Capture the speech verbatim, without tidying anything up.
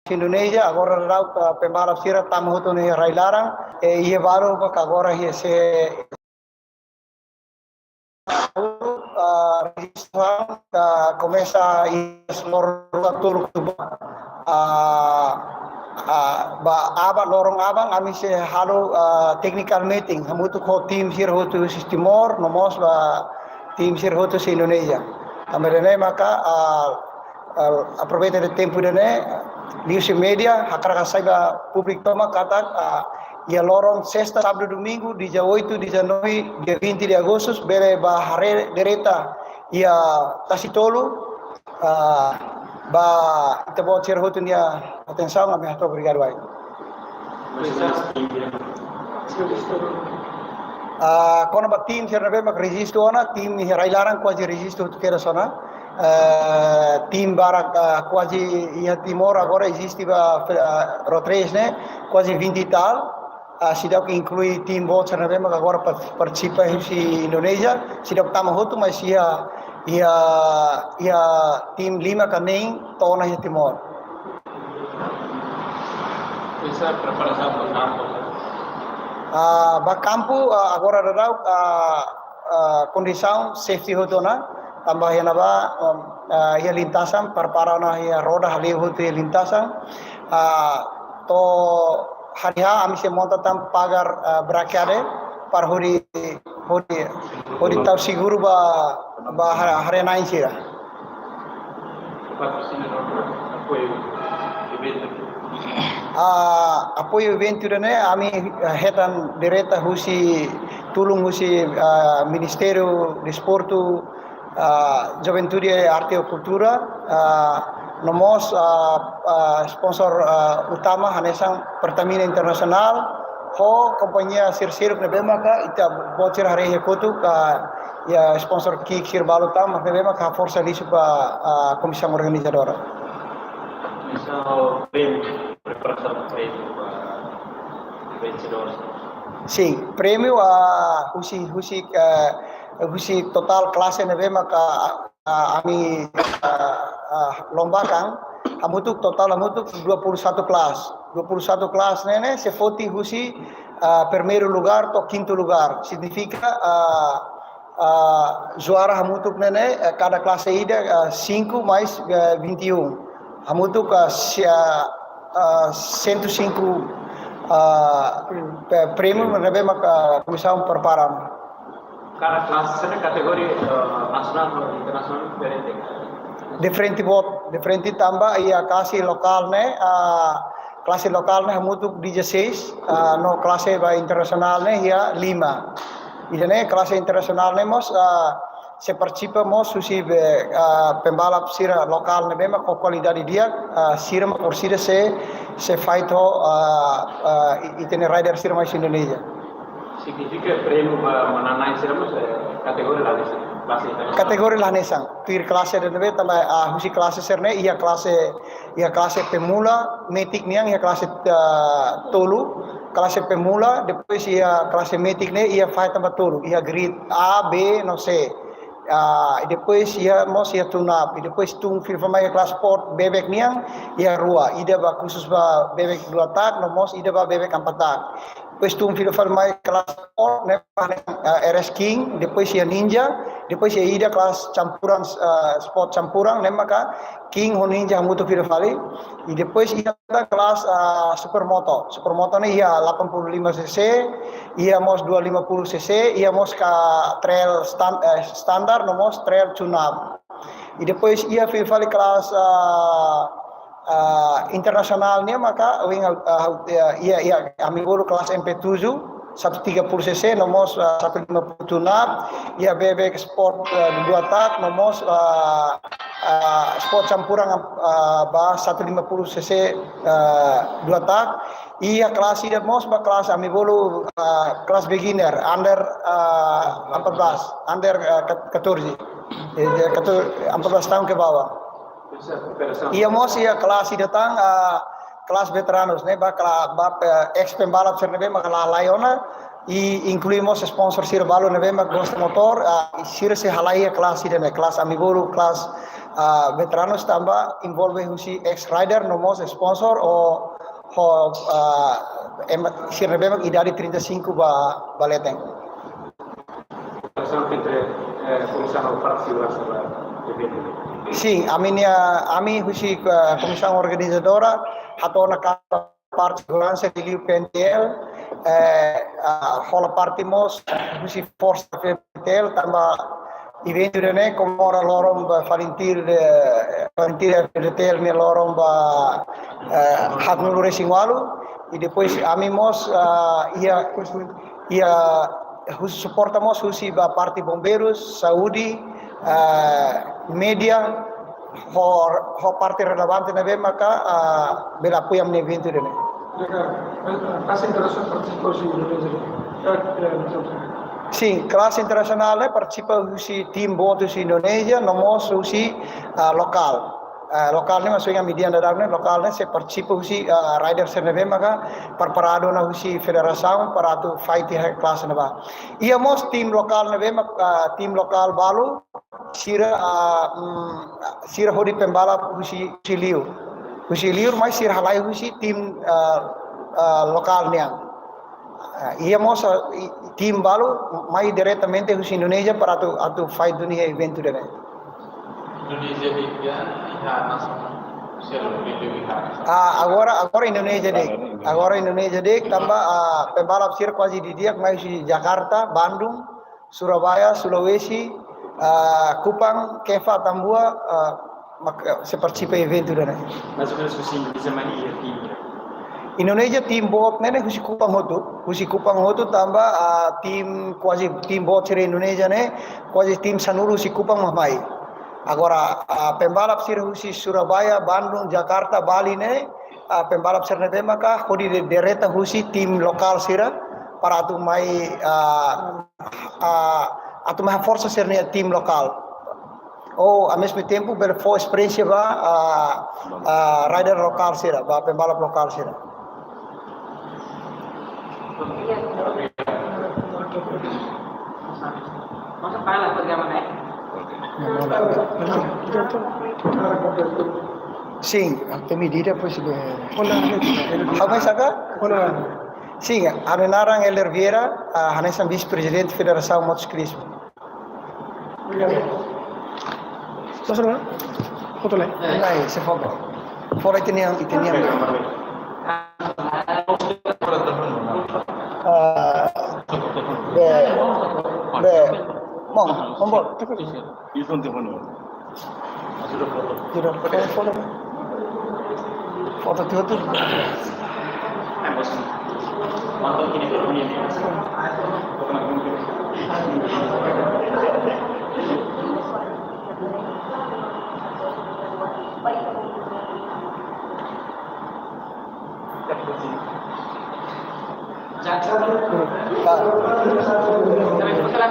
Indonézia, agora daudaun, ah, pembalap sira tama hotu ona iha rai-laran, eh, iha balu maka agora iha se, ah, rejistrasaun, ah, komesa iha loron rua tolu ba, ah, ah, ba aban, loron aban, ami sei halo, ah, technical meeting, hamutuk ho tim sira hotu husi Timor, no mós ba tim sira hotu husi Indonézia. Tanba ida-ne'e maka, ah, ah, aproveita tempu ida-ne'e, liuhusi média, hakarak hasai ba públiku tomak katak, ah, iha loron sesta, sábadu, domingu, dia oito, dia nove, dia vinte de agosto, bele bá haree direta iha Tasi Tolu, ah, ba ita-boot sira hotu nia atensaun, ami hato'o obrigadu wa'in. Ah, kona-ba tim sira ne'ebé mak rejistu ona, tim iha rai-laran kuaze rejistu hotu kedas ona. Eh, tim barak, ah, kuaze iha Timor agora eziste ba, ah, Road Race ne'e, kuaze vinte e tal. Ah, seidauk inklui tim boot sira ne'ebé mak agora par-, partisipa husi Indonézia, seidauk tama hotu, mas iha, iha, iha tim lima ka neen to'o ona iha Timor. Esa preparasaun ba kampu? Ah, ba kampu, ah, agora daudaun, ah, ah, kondisaun safety hotu ona, tanba iha ne'ebá, um, ah, iha lintasan, prepara ona iha roda, hale'u hotu iha lintasan. Ah, to'o hari H ami sei monta tan pagar, ah, brakeada, para hodi, hodi, hodi tau seguru ba, ba hare-, haree-na'in sira. Patrocinadór, apoiu eventu? Ah, apoiu eventu ida-ne'e, ami, eh, hetan direta husi, tulun husi, ah, Ministériu Desportu, ah, Juventude, Arte no Kultura, ah, no mós, ah, ah, sponsor, ah, utama hanesan Pertamina Internasionál, ho kompañia sira seluk ne'ebé maka ita-boot sira haree iha kotuk, ah, iha sponsor ki'ik sira balu tan, mas ne'ebé maka forsa lisu ba, ah, komisaun organizadora. Komisaun prémiu, preparasaun prémiu ba vensedór. Sin, prémiu, ah, husi, husi, ah, husi totál klase ne'ebé maka, ah, ami, ah, ah, lombakan, hamutuk totál hamutuk dua puluh satu klase. Dua puluh satu klase ne'e ne'e sei foti husi, ah, primeiru lugár to'o kintu lugár. Signifika, ah, ah, juara hamutuk ne'e ne'e, eh, kada klase ida, ah, cinco mais, eh, vinte e um. Hamutuk, ah, se-, ah, ah, cento e cinco, ah, pe-, prémiu ne'ebé maka komisaun prepara. Kada klase sira kategoria, eh, nasionál no internasionál diferente? Diferente boot, diferente tanba iha klase lokál ne'e, ah, klase lokál ne'e hamutuk dezasseis, ah, no klase ba internasionál ne'e iha lima. Ida-ne'e klase internasionál ne'e mós, ah, sei partisipa mós husi be, ah, pembalap sira lokál ne'ebé mak ho kualidade di'ak, ah, sira mak orsida sei, sei fight ho, ah, ah, i-, ita-nia rider sira mai husi Indonézia. Signifika prémiu ba manán-na'in sira mós, eh, kategoria la hanesan, klase la hanesan. Kategoria la hanesan. Tuir klase ida-ne'ebé tanba, ah, husi klase sira-ne'e, iha klase, iha klase pemula, metik nian, iha klase, ah, tolu, klase pemula, depois iha klase metik ne'e, iha faixa ba tolu, iha grade A, B, no C. Ah, i depois iha mós iha tune-up, i depois tun fila fali mai klase sport bebek nian, iha rua, ida ba khusus ba bebek dua tak, no mós ida ba bebek empat tak. Depois tun fila fali mai klase sport, ne'e, ah, R S King, depois iha Ninja, depois iha ida klase campuran, ah, sport campuran, ne'e maka King ho Ninja hamutuk fila fali. I depois iha klase, ah, supermoto. Supermoto ne'e iha delapan puluh lima cc, iha mós dua lima puluh cc, iha mós ka trail stan-, eh, standar, no mós trail tune-up. I depois iha fila fali klase, ah, ah, internasionál nian maka, wing, ah, ah, iha, iha, ami bolu klase M P tujuh, satu tiga puluh cc, no mós, ah, satu lima puluh tune-up, iha bebek sport, ah, dua tak, no mós, ah, ah, sport campuran, ah, ba satu lima puluh cc, ah, dua tak. Iha klase ida mós ba klase ami bolu, ah, klase beginner, under, ah, empat belas, under, ah, kat-, catorze. Eh, dia katu-, empat belas tahun ke bawah. Iha mós iha klase ida tan, ah, klase veteranus ne'e, ba kla-, ba, eh, ex pembalap sira ne'ebé maka la halai ona, i inklui mós sponsor sira balu ne'ebé maka gosta motór, ah, sira sei halai iha klase ida-ne'e, klase ami bolu, klase ah, veteranus tanba envolve husi ex-rider no mós sponsor ho, ho, ah, ema, sira ne'ebé mak idade trinta e cinco ba, ba leten. Relasaun entre, eh, komisaun ho parte seguransa ba eventu. Sin, ami-nia, ami husi, eh, komisaun organizadora hato'o ona katak parte seguransa liuliu P N T L, eh, ah, hola parte mós husi forsa P N T L, tanba eventu ida-ne'e komemora loron ba FALINTIL, eh, FALINTIL F P T L nia loron ba, eh, haatnulu-resin-ualu, i depois ami mós, ah, iha, iha husi suporta mós husi ba parte bombeirus, saúde, ah, média, ho, ho parte relevante ne'ebé maka, ah, bele apoia ami-nia eventu ida-ne'e. Klase internasionál partisipa husi Indonézia? Eh, eh, sin, klase internasionál ne'e partisipa husi tim boot husi Indonézia, no mós husi, ah, lokál. Ah, lokál ne'e maksudnya median dadak ne'e, lokál ne'e sei partisipa husi, ah, rider sira ne'ebé maka preparadu ona husi federasaun para atu fight iha klase ne'ebá. Iha mós tim lokál ne'ebé mak, ah, tim lokál balu, sira, ah, mm, sira hodi pembalap husi, husi liur. Husi liur, mais sira halai husi tim, ah, ah, lokál nian. Ah, iha mós, ah, i, tim balu mai diretamente husi Indonézia para atu, atu fight duni iha eventu ida-ne'e. Indonézia de'it, iha nasaun seluk, iha nasaun. Ah, agora, agora Indonézia de'it. Agora Indonézia de'it, tanba, ah, pembalap sira kuaze didi'ak mai husi Jakarta, Bandung, Surabaya, Sulawesi, ah, Kupang, Kefá, Atambua, ah, mak, eh, sei partisipa eventu ida-ne'e. Mais ou menus husi Indonézia mai iha tim ida? Indonézia tim boot ne'e, ne'e husi Kupang hotu, husi Kupang hotu tanba, ah, tim kuaze tim boot sira Indonézia ne'e, kuaze tim sanulu husi Kupang mak mai. Agora, ah, pembalap sira husi Surabaya, Bandung, Jakarta, Bali ne'e, ah, pembalap sira ne'ebé maka hodi de-, direta husi tim lokál sira para atu mai, ah, ah, atu mai haforsa sira-nia tim lokál. Ou, ao mesmo tempo, bele fó esperiénsia ba, ah, ah, rider lokál sira, ba pembalap lokál sira. Sin, atu medida, pois, de... Ha'u mai saka? Sin, ha'u-nia naran Elder Vieira, ah, hanesan vise-prezidente Federasaun Motosiklismu. Terus apa? Foto lai. Lai, se foto. Foto itu nia, itu nia. Ah, be, be. Mau, mau. Tidak, foto, foto. Foto tuh, tuh.